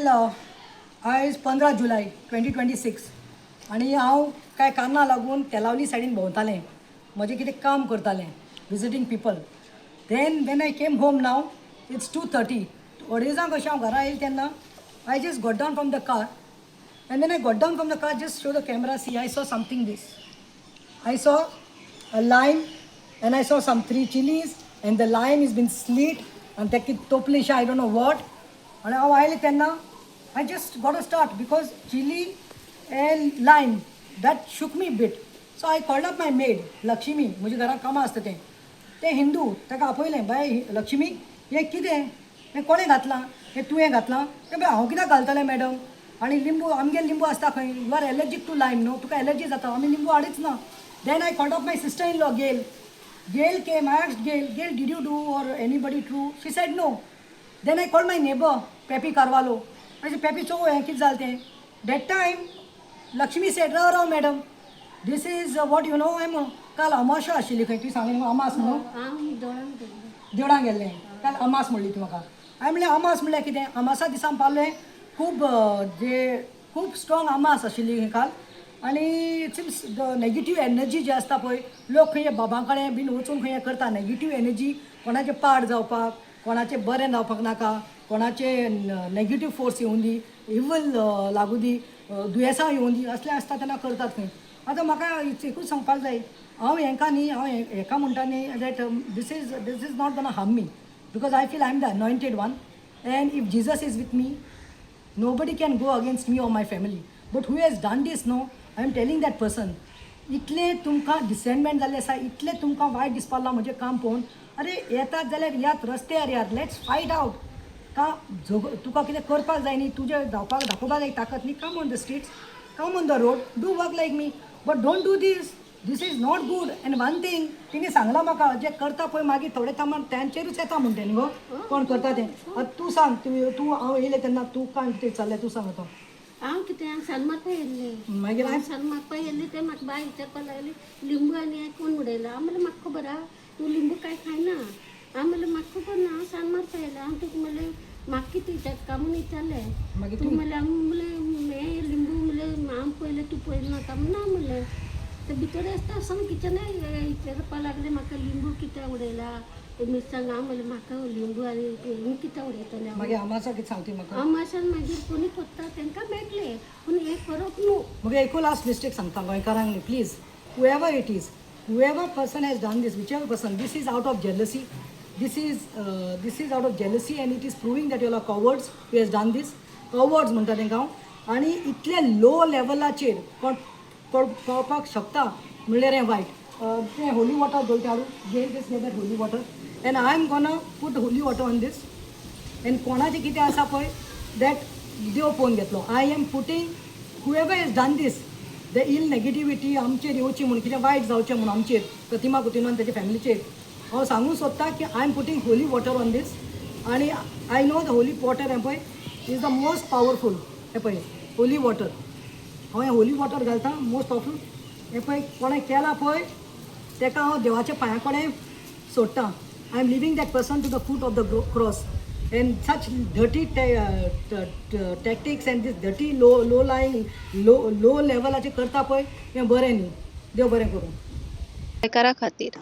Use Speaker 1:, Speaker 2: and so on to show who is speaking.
Speaker 1: वेल, आयज 15 जुलय 2026 आनी हांव कांय कारणां लागून तेलावली सायडीन भोंवतालें. म्हजें कितें काम करतालें, visiting people. Then when I came home, now it's 2:30. अडेजांक अशें हांव घरा आयलें तेन्ना I just got down from the car, and when I got down from the car, just show the camera, see, I saw something, this. I saw a lime and I saw some three chilies and the lime has been slit and ते कितें तोपलेशें, I don't know what. आनी हांव आयलें तेन्ना I just got a start because chili and lime, that shook me bit. So I called up my maid Lakshmi. म्हज्या घरांत कामां आसता तें. तें हिंदू. ताका आपयलें, बाय लक्ष्मी, हें कितें? हें कोणें घातलां हें? तुवें घातलां तें? बाय, हांव कित्याक घालतलें मॅडम? आनी लिंबू, आमगेर लिंबू आसता खंय? You are allergic to lime, न्हू? तुका एलर्जी जाता. आमी लिंबू हाडीच ना. Then I called up my sister in law Gail. Gail came. I asked Gail, "Gail, did you do or anybody threw?" She said no. Then I called my neighbor, Peppy Carvalho. I said, "Peppy, चोव हें कितें जालें तें." That time Lakshmi said, "Rao Rao madam, this is what you know." हांवें म्हणून, काल अमाशा आशिल्ली खंय. तुवें सांगलें न्हू अमास म्हणून.
Speaker 2: हांव देवळान गेल्लें.
Speaker 1: देवळां गेल्लें. काल अमास म्हणली ती म्हाका. हांवें म्हणलें, अमास म्हणल्यार कितें? अमासा दिसा पावलें खूब जे खूब स्ट्रॉंग अमास आशिल्ली काल आनी it seems the negative energy जी आसता पळय, लोक खंय बाबां कडेन बीन वचून खंय करता नेगेटीव एनर्जी, कोणाचें पाड जावपाक, कोणाचें बरें जावपाक नाका, कोणाचें नेगेटीव फोर्स येवंदी, इवल लागूं दी, दुयेंसां येवंदी, असलें आसता तेन्ना करतात खंय. आतां म्हाका एकूच सांगपाक जाय, हांव हेंकां न्ही, हांव हेका म्हणटा न्ही that this is not gonna harm me because I feel I am the anointed one, and if Jesus is with me, nobody can go against me or my family. But who has done this, no, I am telling that person, इतलें तुमकां डिसेंटमेंट जाल्लें आसा, इतलें तुमकां वायट दिसपाक लागलां म्हजें काम पळोवन. अरे, येतात जाल्यार यात, रस्त्यार यात, let's fight out. का झग तुका कितें करपाक जाय न्ही, तुजें धांवपाक दाखोवपाक जाय ताकत न्ही, come on the streets, come on the road, do work like me, but don't do this. This is not good. And one thing, तिणें सांगलां म्हाका, जे करता पळय, मागीर थोडे टायमान तांचेरूच येता म्हणटा न्ही गो, कोण करता तें. आतां तूं सांग, तूं तूं हांव येयलें तेन्ना तूं काय कितें चल्लें, तूं सांग आतां.
Speaker 2: हांव कितें, हांव साल मारपा येयल्लें.
Speaker 1: मागीर
Speaker 2: हांव साल मारपा येयल्लें तें म्हाका बाय विचारपाक लागली, लिंबू आनी हें कोण उडयलां? हांव म्हणलें, म्हाका खबर आहा, तूं लिंबू कांय खायना. हांव म्हणलें, म्हाका खबर ना, हांव साल मारपा येयलें. हांव तुका म्हणलें, म्हाका कितें विचारता काय म्हणून विचारलें.
Speaker 1: मागीर
Speaker 2: तूं
Speaker 1: तूं
Speaker 2: म्हणलें, हांव म्हणलें, हें लिंबू म्हणलें हांव पयलें, तूं पयलें नाका म्हणून ना म्हणलें. ते भितर आसता सांग किचनाक विचारपा लागलें म्हाका, लिंबू कित्याक उडयला ते मिरसांग. हांव म्हणलें, म्हाका लिंबू आनी हें कित्याक उडयतलें हांव?
Speaker 1: मागीर अमासा कितें सांगता म्हाका?
Speaker 2: अमाशान मागीर कोणी कोत्ता तांकां मेळटलें, पूण हें करप न्हू.
Speaker 1: मगे एकू लास्ट मिस्टेक सांगता गोंयकारांक न्ही. Please, whoever it is, whoever person has done this, whichever person, this is out of jealousy. This is out of jealousy and it is proving that you are cowards who has done this. Cowards म्हणटा तांकां हांव. आनी इतले लो लेवलाचेर कोण कोण पावपाक शकता म्हणल्यार हें वायट. तें होली वॉटर दवरता हाडूं. Gay, this, get that holy water and I am gonna put holy water on this. And कोणाचें कितें आसा पळय, that देव पळोवन घेतलो. I am putting whoever has done this, the ill negativity आमचेर येवची म्हूण, कितें वायट जावचें म्हूण आमचेर, प्रतिमा कुतिन्हो आनी तेच्या फॅमिलीचेर, हांव सांगूंक सोदता की I am putting holy water on this. आनी I know the holy water हें पळय is the most powerful. हें पळय होली वॉटर. हांव हें होली वॉटर घालता, मोस्ट पावरफूल. हें पळय, कोणें केलां पळय तेका हांव देवाच्या पांया कडेन सोडटा. I am leaving that person to the foot of the cross. And such dirty tactics and this dirty low lying, low low लेवलाचेर करता पळय, हें बरें न्ही. देव बरें करूं.
Speaker 3: गोंयकारा खातीर.